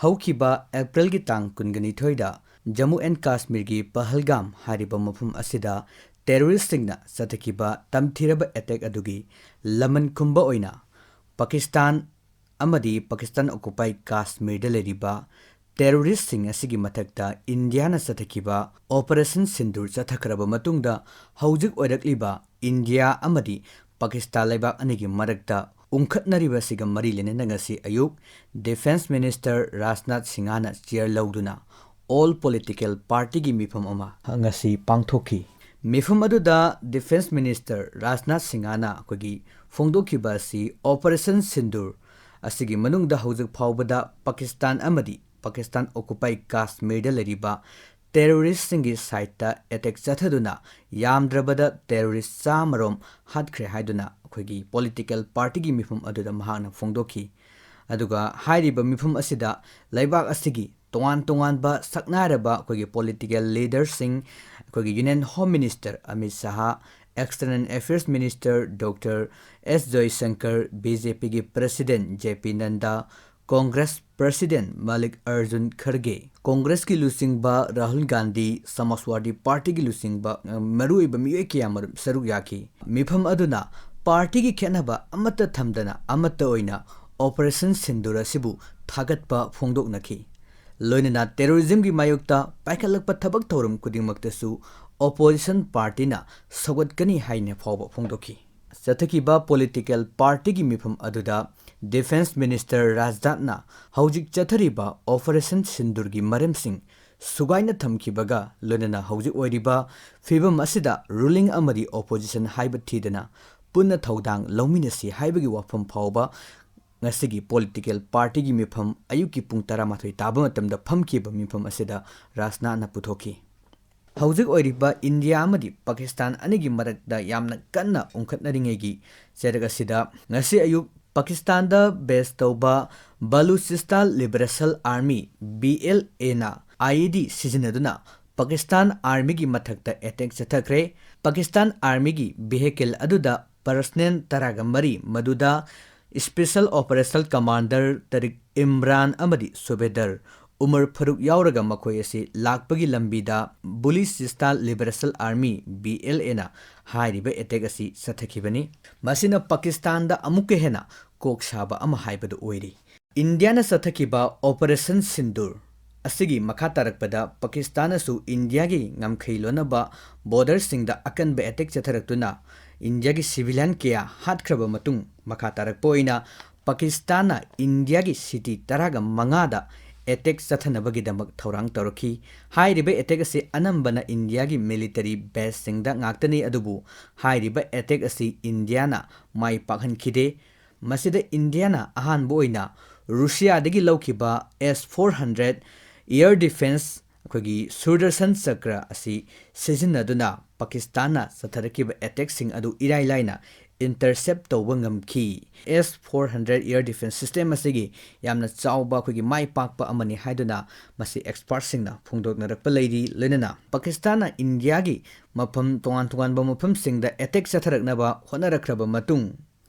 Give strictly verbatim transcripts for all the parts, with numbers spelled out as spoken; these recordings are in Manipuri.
ꯍꯧꯈꯤꯕ ꯑꯦꯄ꯭ꯔꯤꯜꯒꯤ ꯇꯥꯡ ꯀꯨꯟꯒ ꯅꯤꯊꯣꯏꯗ ꯖꯝꯃꯨ ꯑꯦꯟ ꯀꯥꯁꯃꯤꯔꯒꯤ ꯄꯍꯜꯒꯥꯝ ꯍꯥꯏꯔꯤꯕ ꯃꯐꯝ ꯑꯁꯤꯗ ꯇꯦꯔꯣꯔꯤꯁꯁꯤꯡꯅ ꯆꯠꯊꯈꯤꯕ ꯇꯝꯊꯤꯔꯕ ꯑꯦꯇꯦꯛ ꯑꯗꯨꯒꯤ ꯂꯃꯟ ꯈꯨꯝꯕ ꯑꯣꯏꯅ ꯄꯥꯀꯤꯁꯇꯥꯟ ꯑꯃꯗꯤ ꯄꯥꯀꯤꯁꯇꯥꯟ ꯑꯣꯀꯨꯄꯥꯏ ꯀꯥꯁꯃꯤꯔꯗ ꯂꯩꯔꯤꯕ ꯇꯦꯔꯣꯔꯤꯁꯁꯤꯡ ꯑꯁꯤꯒꯤ ꯃꯊꯛꯇ ꯏꯟꯗꯤꯌꯥꯅ ꯆꯠꯊꯈꯤꯕ ꯑꯣꯄꯔꯦꯁꯟ ꯁꯤꯟꯗꯨꯔ ꯆꯠꯊꯈ꯭ꯔꯕ ꯃꯇꯨꯡꯗ ꯍꯧꯖꯤꯛ ꯑꯣꯏꯔꯛꯂꯤꯕ ꯏꯟꯗꯤꯌꯥ ꯑꯃꯗꯤ ꯄꯥꯀꯤꯁꯇꯥꯟ ꯂꯩꯕꯥꯛ ꯑꯅꯤꯒꯤ ꯃꯔꯛꯇ ꯎꯪꯈꯠꯅꯔꯤꯕ ꯑꯁꯤꯒ ꯃꯔꯤ ꯂꯩꯅꯅ ꯉꯁꯤ ꯑꯌꯨꯛ ꯗꯤꯐꯦꯟꯁ ꯃꯤꯅꯤꯁꯇꯔ ꯔꯥꯖꯅꯥꯊ ꯁꯤꯡꯍꯅ ꯆꯤꯌꯔ ꯂꯧꯗꯨꯅ ꯑꯣꯜ ꯄꯣꯂꯤꯇꯤꯀꯦꯜ ꯄꯥꯔꯇꯤꯒꯤ ꯃꯤꯐꯝ ꯑꯃ ꯉꯁꯤ ꯄꯥꯡꯊꯣꯛꯈꯤ꯫ ꯃꯤꯐꯝ ꯑꯗꯨꯗ ꯗꯤꯐꯦꯟꯁ ꯃꯤꯅꯤꯁꯇꯔ ꯔꯥꯖꯅꯥꯊ ꯁꯤꯡꯍꯅ ꯑꯩꯈꯣꯏꯒꯤ ꯐꯣꯡꯗꯣꯛꯈꯤꯕ ꯑꯁꯤ ꯑꯣꯄꯔꯦꯁꯟ ꯁꯤꯟꯗꯨꯔ ꯑꯁꯤꯒꯤ ꯃꯅꯨꯡꯗ ꯍꯧꯖꯤꯛ ꯐꯥꯎꯕꯗ ꯄꯥꯀꯤꯁꯇꯥꯟ ꯑꯃꯗꯤ ꯄꯥꯀꯤꯁꯇꯥꯟ ꯑꯣꯀꯨꯄꯥꯏ ꯀꯥꯁꯃꯤꯔꯗ ꯂꯩꯔꯤꯕ ꯇꯦꯔꯣꯔꯤꯁꯁꯤꯡꯒꯤ ꯁꯥꯏꯠꯇ ꯑꯦꯇꯦꯛ ꯆꯠꯊꯗꯨꯅ ꯌꯥꯝꯗ꯭ꯔꯕꯗ ꯇꯦꯔꯣꯔꯤꯁ ꯆꯥꯝꯃꯔꯣꯝ ꯍꯥꯠꯈ꯭ꯔꯦ ꯍꯥꯏꯗꯨꯅ ꯑꯩꯈꯣꯏꯒꯤ ꯄꯣꯂꯤꯇꯤꯀꯦꯜ ꯄꯥꯔꯇꯤꯒꯤ ꯃꯤꯐꯝ ꯑꯗꯨꯗ ꯃꯍꯥꯛꯅ ꯐꯣꯡꯗꯣꯛꯈꯤ꯫ ꯑꯗꯨꯒ ꯍꯥꯏꯔꯤꯕ ꯃꯤꯐꯝ ꯑꯁꯤꯗ ꯂꯩꯕꯥꯛ ꯑꯁꯤꯒꯤ ꯇꯣꯉꯥꯟ ꯇꯣꯉꯥꯟꯕ ꯁꯛꯅꯥꯏꯔꯕ ꯑꯩꯈꯣꯏꯒꯤ ꯄꯣꯂꯤꯇꯤꯀꯦꯜ ꯂꯤꯗꯔꯁꯤꯡ, ꯑꯩꯈꯣꯏꯒꯤ ꯌꯨꯅꯤꯌꯟ ꯍꯣꯝ ꯃꯤꯅꯤꯁꯇꯔ ꯑꯃꯤꯠ ꯁꯍꯥ, ꯑꯦꯛꯁꯇꯔꯅꯦꯜ ꯑꯦꯐꯤꯌꯔꯁ ꯃꯤꯅꯤꯁꯇꯔ ꯗꯣꯛꯇꯔ ꯑꯦꯁ ꯖꯣꯏꯁꯪꯀꯔ, ꯕꯤ ꯖꯦ ꯄꯤꯒꯤ ꯄ꯭ꯔꯁꯤꯗꯦꯟ ꯖꯦ ꯄꯤ ꯅꯟꯗꯥ, ꯀꯣꯡꯒ꯭ꯔꯦꯁ ꯄ꯭ꯔꯁꯤꯗꯦꯟ ꯃꯜꯂꯤꯛ ꯑꯔꯖꯨꯟ ꯈꯔꯒꯦ, ꯀꯣꯡꯒ꯭ꯔꯦꯁꯀꯤ ꯂꯨꯆꯤꯡꯕ ꯔꯥꯍꯨꯜ ꯒꯥꯟꯙꯤ, ꯁꯃꯥꯖꯋꯥꯗꯤ ꯄꯥꯔꯇꯤꯒꯤ ꯂꯨꯆꯤꯡꯕ, ꯑ, ꯃꯔꯨꯑꯣꯏꯕ ꯃꯤꯑꯣꯏ ꯀꯌꯥꯃꯔꯨꯝ ꯁꯔꯨꯛ ꯌꯥꯈꯤ꯫ ꯃꯤꯐꯝ ꯑꯗꯨꯅ ꯄꯥꯔꯇꯤꯒꯤ ꯈꯦꯠꯅꯕ ꯑꯃꯠꯇ ꯊꯝꯗꯅ ꯑꯃꯠꯇ ꯑꯣꯏꯅ ꯑꯣꯄꯔꯦꯁꯟ ꯁꯤꯟꯗꯨꯔ ꯑꯁꯤꯕꯨ ꯊꯥꯒꯠꯄ ꯐꯣꯡꯗꯣꯛꯅꯈꯤ꯫ ꯂꯣꯏꯅꯅ ꯇꯦꯔꯣꯔꯤꯖꯝꯒꯤ ꯃꯥꯌꯣꯛꯇ ꯄꯥꯏꯈꯠꯂꯛꯄ ꯊꯕꯛ ꯊꯧꯔꯝ ꯈꯨꯗꯤꯡꯃꯛꯇꯁꯨ ꯑꯣꯄꯣꯖꯤꯁꯟ ꯄꯥꯔꯇꯤꯅ ꯁꯧꯒꯠꯀꯅꯤ ꯍꯥꯏꯅ ꯐꯥꯎꯕ ꯐꯣꯡꯗꯣꯛꯈꯤ꯫ ꯆꯠꯊꯈꯤꯕ ꯄꯣꯂꯤꯇꯤꯀꯦꯜ ꯄꯥꯔꯇꯤꯒꯤ ꯃꯤꯐꯝ ꯑꯗꯨꯗ ꯗꯤꯐꯦꯟꯁ ꯃꯤꯅꯤꯁꯇꯔ ꯔꯥꯖꯅꯥꯊꯅ ꯍꯧꯖꯤꯛ ꯆꯠꯊꯔꯤꯕ ꯑꯣꯄꯔꯦꯁꯟ ꯁꯤꯟꯗꯨꯔꯒꯤ ꯃꯔꯝꯁꯤꯡ ꯁꯨꯒꯥꯏꯅ ꯊꯝꯈꯤꯕꯒ ꯂꯣꯏꯅꯅ ꯍꯧꯖꯤꯛ ꯑꯣꯏꯔꯤꯕ ꯐꯤꯕꯝ ꯑꯁꯤꯗ ꯔꯨꯂꯤꯡ ꯑꯃꯗꯤ ꯑꯣꯄꯣꯖꯤꯁꯟ ꯍꯥꯏꯕ ꯊꯤꯗꯅ ꯄꯨꯟꯅ ꯊꯧꯗꯥꯡ ꯂꯧꯃꯤꯟꯅꯁꯤ ꯍꯥꯏꯕꯒꯤ ꯋꯥꯐꯝ ꯐꯥꯎꯕ ꯉꯁꯤꯒꯤ ꯄꯣꯂꯤꯇꯤꯀꯦꯜ ꯄꯥꯔꯇꯤꯒꯤ ꯃꯤꯐꯝ ꯑꯌꯨꯛꯀꯤ ꯄꯨꯡ ꯇꯔꯥꯃꯥꯊꯣꯏ ꯇꯥꯕ ꯃꯇꯝꯗ ꯐꯝꯈꯤꯕ ꯃꯤꯐꯝ ꯑꯁꯤꯗ ꯔꯥꯖꯅꯥꯊꯅ ꯄꯨꯊꯣꯛꯈꯤ꯫ ꯍꯧꯖꯤꯛ ꯑꯣꯏꯔꯤꯕ ꯏꯟꯗꯤꯌꯥ ꯑꯃꯗꯤ ꯄꯥꯀꯤꯁꯇꯥꯟ ꯑꯅꯤꯒꯤ ꯃꯔꯛꯇ ꯌꯥꯝꯅ ꯀꯟꯅ ꯎꯪꯈꯠꯅꯔꯤꯉꯩꯒꯤ ꯆꯩꯔꯛ ꯑꯁꯤꯗ ꯉꯁꯤ ꯑꯌꯨꯛ ꯄꯥꯀꯤꯁꯇꯥꯟꯗ ꯕꯦꯁ ꯇꯧꯕ ꯕꯂꯨꯆꯤꯁꯇꯥꯟ ꯂꯤꯕꯔꯦꯁꯟ ꯑꯥꯔꯃꯤ, ꯕꯤ ꯑꯦꯜ ꯑꯦꯅ ꯑꯥꯏ ꯏ ꯗꯤ ꯁꯤꯖꯤꯟꯅꯗꯨꯅ ꯄꯥꯀꯤꯁꯇꯥꯟ ꯑꯥꯔꯃꯤꯒꯤ ꯃꯊꯛꯇ ꯑꯦꯇꯦꯛ ꯆꯠꯊꯈ꯭ꯔꯦ꯫ ꯄꯥꯀꯤꯁꯇꯥꯟ ꯑꯥꯔꯃꯤꯒꯤ ꯚꯤꯍꯤꯀꯜ ꯑꯗꯨꯗ ꯄꯔꯁꯅꯦꯜ ꯇꯔꯥꯒ ꯃꯔꯤ, ꯃꯗꯨꯗ Special Operation Commander ꯇꯥꯔꯤꯛ ꯏꯝꯔꯥꯟ ꯑꯃꯗꯤ ꯁꯨꯕꯦꯗꯥꯔ ꯎꯃꯔ ꯐꯥꯔꯨꯛ ꯌꯥꯎꯔꯒ ꯃꯈꯣꯏ ꯑꯁꯤ ꯂꯥꯛꯄꯒꯤ ꯂꯝꯕꯤꯗ Baloochistan Liberation Army, B L A ꯅ ꯍꯥꯏꯔꯤꯕ ꯑꯦꯇꯦꯛ ꯑꯁꯤ ꯆꯠꯊꯈꯤꯕꯅꯤ꯫ ꯃꯁꯤꯅ ꯄꯥꯀꯤꯁꯇꯥꯟꯗ ꯑꯃꯨꯛꯀ ꯍꯦꯟꯅ ꯀꯣꯛ ꯁꯥꯕ ꯑꯃ ꯍꯥꯏꯕꯗꯨ ꯑꯣꯏꯔꯤ꯫ ꯏꯟꯗꯤꯌꯥꯅ ꯆꯠꯊꯈꯤꯕ Operation Sindoor ꯑꯁꯤꯒꯤ ꯃꯈꯥ ꯇꯥꯔꯛꯄꯗ ꯄꯥꯀꯤꯁꯇꯥꯟꯅꯁꯨ ꯏꯟꯗꯤꯌꯥꯒꯤ ꯉꯝꯈꯩ ꯂꯣꯟꯅꯕ ꯕꯣꯔꯗꯔꯁꯤꯡꯗ ꯑꯀꯟꯕ ꯑꯦꯇꯦꯛ ꯆꯠꯊꯔꯛꯇꯨꯅ ꯏꯟꯗꯤꯌꯥꯒꯤ civilian ꯀꯌꯥ ꯍꯥꯠꯈ꯭ꯔꯕ ꯃꯇꯨꯡ, ꯃꯈꯥ ꯇꯥꯔꯛꯄ ꯑꯣꯏꯅ ꯄꯥꯀꯤꯁꯇꯥꯟꯅ ꯏꯟꯗꯤꯌꯥꯒꯤ city ꯇꯔꯥꯒ ꯃꯉꯥꯗ ꯑꯦꯇꯦꯛ ꯆꯠꯊꯅꯕꯒꯤꯗꯃꯛ ꯊꯧꯔꯥꯡ ꯇꯧꯔꯛꯈꯤ꯫ ꯍꯥꯏꯔꯤꯕ ꯑꯦꯇꯦꯛ ꯑꯁꯤ ꯑꯅꯝꯕꯅ ꯏꯟꯗꯤꯌꯥꯒꯤ military baseꯁꯤꯡꯗ ꯉꯥꯛꯇꯅꯤ, ꯑꯗꯨꯕꯨ ꯍꯥꯏꯔꯤꯕ ꯑꯦꯇꯦꯛ ꯑꯁꯤ ꯏꯟꯗꯤꯌꯥꯅ ꯃꯥꯏ ꯄꯥꯛꯍꯟꯈꯤꯗꯦ꯫ ꯃꯁꯤꯗ ꯏꯟꯗꯤꯌꯥꯅ ꯑꯍꯥꯟꯕ ꯑꯣꯏꯅ ꯔꯨꯁꯤꯌꯥꯗꯒꯤ ꯂꯧꯈꯤꯕ S four hundred air defence, ꯑꯩꯈꯣꯏꯒꯤ ꯁꯨꯔꯗꯔꯁꯟ ꯆꯀ꯭ꯔ ꯑꯁꯤ ꯁꯤꯖꯤꯟꯅꯗꯨꯅ ꯄꯥꯀꯤꯁꯇꯥꯟꯅ ꯆꯠꯊꯔꯛꯈꯤꯕ ꯑꯦꯇꯦꯛꯁꯤꯡ ꯑꯗꯨ ꯏꯔꯥꯏ ꯂꯥꯏꯅ intercept ꯇꯧꯕ ꯉꯝꯈꯤ꯫ S four hundred air defence system ꯑꯁꯤꯒꯤ ꯌꯥꯝꯅ ꯆꯥꯎꯕ ꯑꯩꯈꯣꯏꯒꯤ ꯃꯥꯏ ꯄꯥꯛꯄ ꯑꯃꯅꯤ ꯍꯥꯏꯗꯨꯅ ꯃꯁꯤ expertꯁꯤꯡꯅ ꯐꯣꯡꯗꯣꯛꯅꯔꯛꯄ ꯂꯩꯔꯤ꯫ ꯂꯣꯏꯅꯅ ꯄꯥꯀꯤꯁꯇꯥꯟꯅ ꯏꯟꯗꯤꯌꯥꯒꯤ ꯃꯐꯝ ꯇꯣꯉꯥꯟ ꯇꯣꯉꯥꯟꯕ ꯃꯐꯝꯁꯤꯡꯗ ꯑꯦꯇꯦꯛ ꯆꯠꯊꯔꯛꯅꯕ ꯍꯣꯠꯅꯔꯛꯈ꯭ꯔꯕ ꯃꯇꯨꯡ,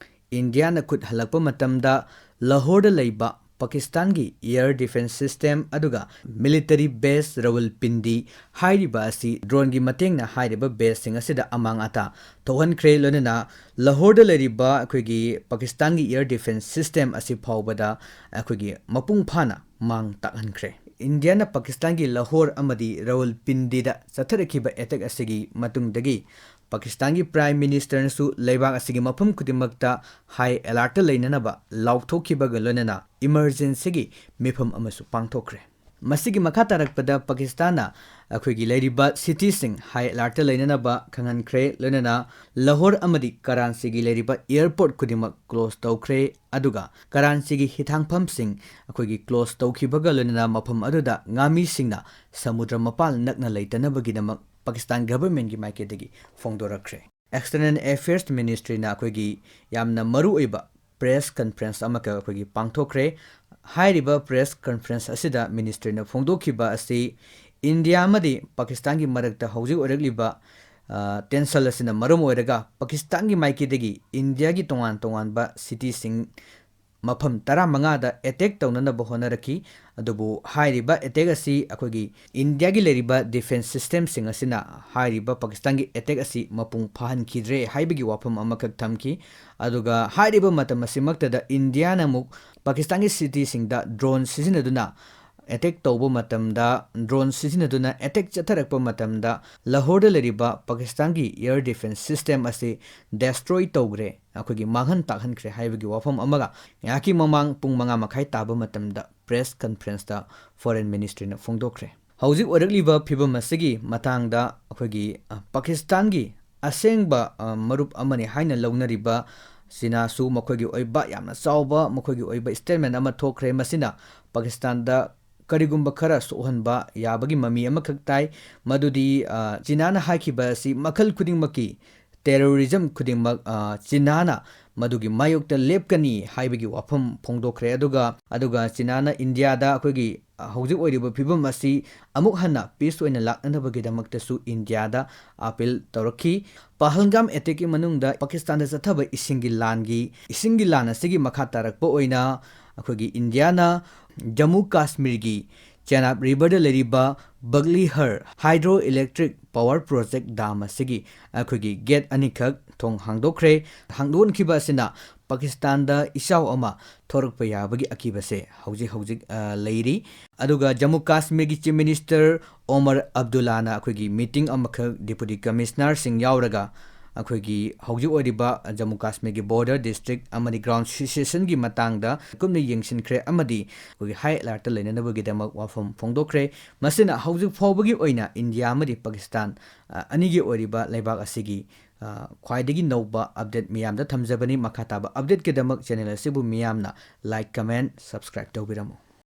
ꯏꯟꯗꯤꯌꯥꯅ ꯈꯨꯠ ꯍꯜꯂꯛꯄ ꯃꯇꯝꯗ ꯂꯥꯍꯣꯔꯗ ꯂꯩꯕ ꯄꯥꯀꯤꯁꯇꯥꯟꯒꯤ air defence system ꯑꯗꯨꯒ military base ꯔꯥꯋꯜꯄꯤꯟꯗꯤ ꯍꯥꯏꯔꯤꯕ ꯑꯁꯤ droneꯒꯤ ꯃꯇꯦꯡꯅ ꯍꯥꯏꯔꯤꯕ baseꯁꯤꯡ ꯑꯁꯤꯗ ꯑꯃꯥꯡ ꯑꯇꯥ ꯊꯣꯛꯍꯟꯈ꯭ꯔꯦ꯫ ꯂꯣꯏꯅꯅ ꯂꯥꯍꯣꯔꯗ ꯂꯩꯔꯤꯕ ꯑꯩꯈꯣꯏꯒꯤ ꯄꯥꯀꯤꯁꯇꯥꯟꯒꯤ air defence system ꯑꯁꯤ ꯐꯥꯎꯕꯗ ꯑꯩꯈꯣꯏꯒꯤ ꯃꯄꯨꯡ ꯐꯥꯅ ꯃꯥꯡ ꯇꯥꯛꯍꯟꯈ꯭ꯔꯦ꯫ ꯏꯟꯗꯤꯌꯥꯅ ꯄꯥꯀꯤꯁꯇꯥꯟꯒꯤ ꯂꯥꯍꯣꯔ ꯑꯃꯗꯤ ꯔꯥꯋꯜꯄꯤꯟꯗꯤꯗ ꯆꯠꯊꯔꯛꯈꯤꯕ ꯑꯦꯇꯦꯛ ꯑꯁꯤꯒꯤ ꯃꯇꯨꯡꯗꯒꯤ ꯄꯥꯀꯤꯁꯇꯥꯟꯒꯤ Prime Ministerꯅꯁꯨ ꯂꯩꯕꯥꯛ ꯑꯁꯤꯒꯤ ꯃꯐꯝ ꯈꯨꯗꯤꯡꯃꯛꯇ high alertꯇ ꯂꯩꯅꯅꯕ ꯂꯥꯎꯊꯣꯛꯈꯤꯕꯒ ꯂꯣꯏꯅꯅ emergencyꯒꯤ ꯃꯤꯐꯝ ꯑꯃꯁꯨ ꯄꯥꯡꯊꯣꯛꯈ꯭ꯔꯦ꯫ ꯃꯁꯤꯒꯤ ꯃꯈꯥ ꯇꯥꯔꯛꯄꯗ ꯄꯥꯀꯤꯁꯇꯥꯟꯅ ꯑꯩꯈꯣꯏꯒꯤ ꯂꯩꯔꯤꯕ cityꯁꯤꯡ high alertꯇ ꯂꯩꯅꯅꯕ ꯈꯪꯍꯟꯈ꯭ꯔꯦ, ꯂꯣꯏꯅꯅ ꯂꯥꯍꯣꯔ ꯑꯃꯗꯤ ꯀꯔꯥꯟꯆꯤꯒꯤ ꯂꯩꯔꯤꯕ airport ꯈꯨꯗꯤꯡꯃꯛ close ꯇꯧꯈ꯭ꯔꯦ, ꯑꯗꯨꯒ ꯀꯔꯥꯟꯆꯤꯒꯤ ꯍꯤꯊꯥꯡꯐꯝꯁꯤꯡ ꯑꯩꯈꯣꯏꯒꯤ close ꯇꯧꯈꯤꯕꯒ ꯂꯣꯏꯅꯅ ꯃꯐꯝ ꯑꯗꯨꯗ ꯉꯥꯃꯤꯁꯤꯡꯅ ꯁꯃꯨꯗ꯭ꯔ ꯃꯄꯥꯜ ꯅꯛꯅ ꯂꯩꯇꯅꯕꯒꯤꯗꯃꯛ ꯄꯥꯀꯤꯁꯇꯥꯟ governmentꯀꯤ ꯃꯥꯏꯀꯩꯗꯒꯤ ꯐꯣꯡꯗꯣꯔꯛꯈ꯭ꯔꯦ꯫ External Affairs Ministryꯅ ꯑꯩꯈꯣꯏꯒꯤ ꯌꯥꯝꯅ ꯃꯔꯨꯑꯣꯏꯕ press conference ꯑꯃꯈꯛ ꯑꯩꯈꯣꯏꯒꯤ ꯄꯥꯡꯊꯣꯛꯈ꯭ꯔꯦ꯫ ꯍꯥꯏꯔꯤꯕ press conference ꯑꯁꯤꯗ ministryꯅ ꯐꯣꯡꯗꯣꯛꯈꯤꯕ ꯑꯁꯤ ꯏꯟꯗꯤꯌꯥ ꯑꯃꯗꯤ ꯄꯥꯀꯤꯁꯇꯥꯟꯒꯤ ꯃꯔꯛꯇ ꯍꯧꯖꯤꯛ ꯑꯣꯏꯔꯛꯂꯤꯕ, ꯇꯦꯟꯁꯟ ꯑꯁꯤꯅ ꯃꯔꯝ ꯑꯣꯏꯔꯒ ꯄꯥꯀꯤꯁꯇꯥꯟꯒꯤ ꯃꯥꯏꯀꯩꯗꯒꯤ ꯏꯟꯗꯤꯌꯥꯒꯤ ꯇꯣꯉꯥꯟ ꯇꯣꯉꯥꯟꯕ ꯁꯤꯇꯤꯁꯤꯡ ꯃꯐꯝ ꯇꯔꯥꯃꯉꯥꯗ ꯑꯦꯇꯦꯛ ꯇꯧꯅꯅꯕ ꯍꯣꯠꯅꯔꯛꯈꯤ꯫ ꯑꯗꯨꯕꯨ ꯍꯥꯏꯔꯤꯕ ꯑꯦꯇꯦꯛ ꯑꯁꯤ ꯑꯩꯈꯣꯏꯒꯤ ꯏꯟꯗꯤꯌꯥꯒꯤ ꯂꯩꯔꯤꯕ ꯗꯤꯐꯦꯟꯁ ꯁꯤꯁꯇꯦꯝꯁꯤꯡ ꯑꯁꯤꯅ ꯍꯥꯏꯔꯤꯕ ꯄꯥꯀꯤꯁꯇꯥꯟꯒꯤ ꯑꯦꯇꯦꯛ ꯑꯁꯤ ꯃꯄꯨꯡ ꯐꯥꯍꯟꯈꯤꯗ꯭ꯔꯦ ꯍꯥꯏꯕꯒꯤ ꯋꯥꯐꯝ ꯑꯃꯈꯛ ꯊꯝꯈꯤ꯫ ꯑꯗꯨꯒ ꯍꯥꯏꯔꯤꯕ ꯃꯇꯝ ꯑꯁꯤꯃꯛꯇꯗ ꯏꯟꯗꯤꯌꯥꯅ ꯑꯃꯨꯛ ꯄꯥꯀꯤꯁꯇꯥꯟꯒꯤ ꯁꯤꯇꯤꯁꯤꯡꯗ ꯗ꯭ꯔꯣꯟ ꯁꯤꯖꯤꯟꯅꯗꯨꯅ ꯑꯦꯇꯦꯛ ꯇꯧꯕ ꯃꯇꯝꯗ, ꯗ꯭ꯔꯣꯟ ꯁꯤꯖꯤꯟꯅꯗꯨꯅ ꯑꯦꯇꯦꯛ ꯆꯠꯊꯔꯛꯄ ꯃꯇꯝꯗ, ꯂꯥꯍꯣꯔꯗ ꯂꯩꯔꯤꯕ ꯄꯥꯀꯤꯁꯇꯥꯟꯒꯤ ꯑꯦꯌꯔ ꯗꯤꯐꯦꯟꯁ ꯁꯤꯁꯇꯦꯝ ꯑꯁꯤ ꯗꯦꯁꯇ꯭ꯔꯣꯏ ꯇꯧꯈ꯭ꯔꯦ, ꯑꯩꯈꯣꯏꯒꯤ ꯃꯥꯡꯍꯟ ꯇꯥꯛꯍꯟꯈ꯭ꯔꯦ ꯍꯥꯏꯕꯒꯤ ꯋꯥꯐꯝ ꯑꯃꯒ ꯉꯥꯏꯍꯥꯛꯀꯤ ꯃꯃꯥꯡ ꯄꯨꯡ ꯃꯉꯥ ꯃꯈꯥꯏ ꯇꯥꯕ ꯃꯇꯝꯗ ꯄ꯭ꯔꯦꯁ ꯀꯟꯐꯔꯦꯟꯁꯇ ꯐꯣꯔꯦꯟ ꯃꯤꯅꯤꯁꯇ꯭ꯔꯤꯅ ꯐꯣꯡꯗꯣꯛꯈ꯭ꯔꯦ꯫ ꯍꯧꯖꯤꯛ ꯑꯣꯏꯔꯛꯂꯤꯕ ꯐꯤꯕꯝ ꯑꯁꯤꯒꯤ ꯃꯇꯥꯡꯗ ꯑꯩꯈꯣꯏꯒꯤ, ꯑ, ꯄꯥꯀꯤꯁꯇꯥꯟꯒꯤ ꯑꯁꯦꯡꯕ, ꯑ, ꯃꯔꯨꯞ ꯑꯃꯅꯤ ꯍꯥꯏꯅ ꯂꯧꯅꯔꯤꯕ ꯆꯤꯅꯥꯁꯨ ꯃꯈꯣꯏꯒꯤ ꯑꯣꯏꯕ ꯌꯥꯝꯅ ꯆꯥꯎꯕ ꯃꯈꯣꯏꯒꯤ ꯑꯣꯏꯕ ꯁ꯭ꯇꯦꯠꯃꯦꯟ ꯑꯃ ꯊꯣꯛꯈ꯭ꯔꯦ꯫ ꯃꯁꯤꯅ ꯄꯥꯀꯤꯁꯇꯥꯟꯗ ꯀꯔꯤꯒꯨꯝꯕ ꯈꯔ ꯁꯣꯛꯍꯟꯕ ꯌꯥꯕꯒꯤ ꯃꯃꯤ ꯑꯃꯈꯛ ꯇꯥꯏ, ꯃꯗꯨꯗꯤ, ꯑ, ꯆꯤꯅꯥꯅ ꯍꯥꯏꯈꯤꯕ ꯑꯁꯤ ꯃꯈꯜ ꯈꯨꯗꯤꯡꯃꯛꯀꯤ ꯇꯦꯔꯣꯔꯤꯖꯝ ꯈꯨꯗꯤꯡꯃꯛ, ꯑ, ꯆꯤꯅꯥꯅ ꯃꯗꯨꯒꯤ ꯃꯥꯌꯣꯛꯇ ꯂꯦꯞꯀꯅꯤ ꯍꯥꯏꯕꯒꯤ ꯋꯥꯐꯝ ꯐꯣꯡꯗꯣꯛꯈ꯭ꯔꯦ꯫ ꯑꯗꯨꯒ, ꯑꯗꯨꯒ ꯆꯤꯅꯥꯅ ꯏꯟꯗꯤꯌꯥꯗ ꯑꯩꯈꯣꯏꯒꯤ, ꯑ, ꯍꯧꯖꯤꯛ ꯑꯣꯏꯔꯤꯕ ꯐꯤꯕꯝ ꯑꯁꯤ ꯑꯃꯨꯛ ꯍꯟꯅ ꯄꯤꯁ ꯑꯣꯏꯅ ꯂꯥꯛꯅꯅꯕꯒꯤꯗꯃꯛꯇꯁꯨ ꯏꯟꯗꯤꯌꯥꯗ ꯑꯥꯄꯤꯜ ꯇꯧꯔꯛꯈꯤ꯫ ꯄꯍꯜꯒꯥꯝ ꯑꯦꯇꯦꯛꯀꯤ ꯃꯅꯨꯡꯗ ꯄꯥꯀꯤꯁꯇꯥꯟꯗ ꯆꯠꯊꯕ ꯏꯁꯤꯡꯒꯤ ꯂꯥꯟꯒꯤ, ꯏꯁꯤꯡꯒꯤ ꯂꯥꯟ ꯑꯁꯤꯒꯤ ꯃꯈꯥ ꯇꯥꯔꯛꯄ ꯑꯣꯏꯅ ꯑꯩꯈꯣꯏꯒꯤ ꯏꯟꯗꯤꯌꯥꯅ ꯖꯝꯃꯨ ꯀꯥꯁꯃꯤꯔꯒꯤ ꯆꯦꯅꯥꯕ ꯔꯤꯚꯔꯗ ꯂꯩꯔꯤꯕ ꯕꯒꯂꯤꯍꯔ ꯍꯥꯏꯗ꯭ꯔꯣ ꯏꯂꯦꯛꯇ꯭ꯔꯤꯛ ꯄꯥꯋꯔ ꯄ꯭ꯔꯣꯖꯦꯛ ꯗꯥꯝ ꯑꯁꯤꯒꯤ ꯑꯩꯈꯣꯏꯒꯤ ꯒꯦꯠ ꯑꯅꯤꯈꯛ ꯊꯣꯡ ꯍꯥꯡꯗꯣꯛꯈ꯭ꯔꯦ꯫ ꯍꯥꯡꯗꯣꯛꯍꯟꯈꯤꯕ ꯑꯁꯤꯅ ꯄꯥꯀꯤꯁꯇꯥꯟꯗ ꯏꯆꯥꯎ ꯑꯃ ꯊꯣꯔꯛꯄ ꯌꯥꯕꯒꯤ ꯑꯀꯤꯕꯁꯦ ꯍꯧꯖꯤꯛ ꯍꯧꯖꯤꯛ, ꯑ, ꯂꯩꯔꯤ꯫ ꯑꯗꯨꯒ ꯖꯝꯃꯨ ꯀꯥꯁꯃꯤꯔꯒꯤ ꯆꯤꯐ ꯃꯤꯅꯤꯁꯇꯔ ꯑꯣꯃꯔ ꯑꯕꯗꯨꯜꯂꯥꯅ ꯑꯩꯈꯣꯏꯒꯤ ꯃꯤꯇꯤꯡ ꯑꯃꯈꯛ ꯗꯤꯄꯨꯇꯤ ꯀꯃꯤꯁꯅꯔꯁꯤꯡ ꯌꯥꯎꯔꯒ ꯑꯩꯈꯣꯏꯒꯤ ꯍꯧꯖꯤꯛ ꯑꯣꯏꯔꯤꯕ ꯖꯝꯃꯨ ꯀꯥꯁꯃꯤꯔꯒꯤ ꯕꯣꯔꯗꯔ ꯗꯤꯁꯇ꯭ꯔꯤꯛ ꯑꯃꯗꯤ ꯒ꯭ꯔꯥꯎꯟ ꯁꯤꯆꯨꯌꯦꯁꯟꯒꯤ ꯃꯇꯥꯡꯗ ꯀꯨꯞꯅ ꯌꯦꯡꯁꯤꯟꯈ꯭ꯔꯦ ꯑꯃꯗꯤ ꯑꯩꯈꯣꯏꯒꯤ ꯍꯥꯏ ꯑꯦꯂꯔꯠꯇ ꯂꯩꯅꯅꯕꯒꯤꯗꯃꯛ ꯋꯥꯐꯝ ꯐꯣꯡꯗꯣꯛꯈ꯭ꯔꯦ꯫ ꯃꯁꯤꯅ ꯍꯧꯖꯤꯛ ꯐꯥꯎꯕꯒꯤ ꯑꯣꯏꯅ ꯏꯟꯗꯤꯌꯥ ꯑꯃꯗꯤ ꯄꯥꯀꯤꯁꯇꯥꯟ, ꯑ, ꯑꯅꯤꯒꯤ ꯑꯣꯏꯔꯤꯕ ꯂꯩꯕꯥꯛ ꯑꯁꯤꯒꯤ, ꯑ, ꯈ꯭ꯋꯥꯏꯗꯒꯤ ꯅꯧꯕ ꯑꯞꯗꯦꯠ ꯃꯤꯌꯥꯝꯗ ꯊꯝꯖꯕꯅꯤ꯫ ꯃꯈꯥ ꯇꯥꯕ ꯑꯞꯗꯦꯠꯀꯤꯗꯃꯛ ꯆꯦꯅꯦꯜ ꯑꯁꯤꯕꯨ ꯃꯤꯌꯥꯝꯅ ꯂꯥꯏꯛ, ꯀꯃꯦꯟ, ꯁꯕꯁꯀ꯭ꯔꯥꯏꯕ ꯇꯧꯕꯤꯔꯝꯃꯨ꯫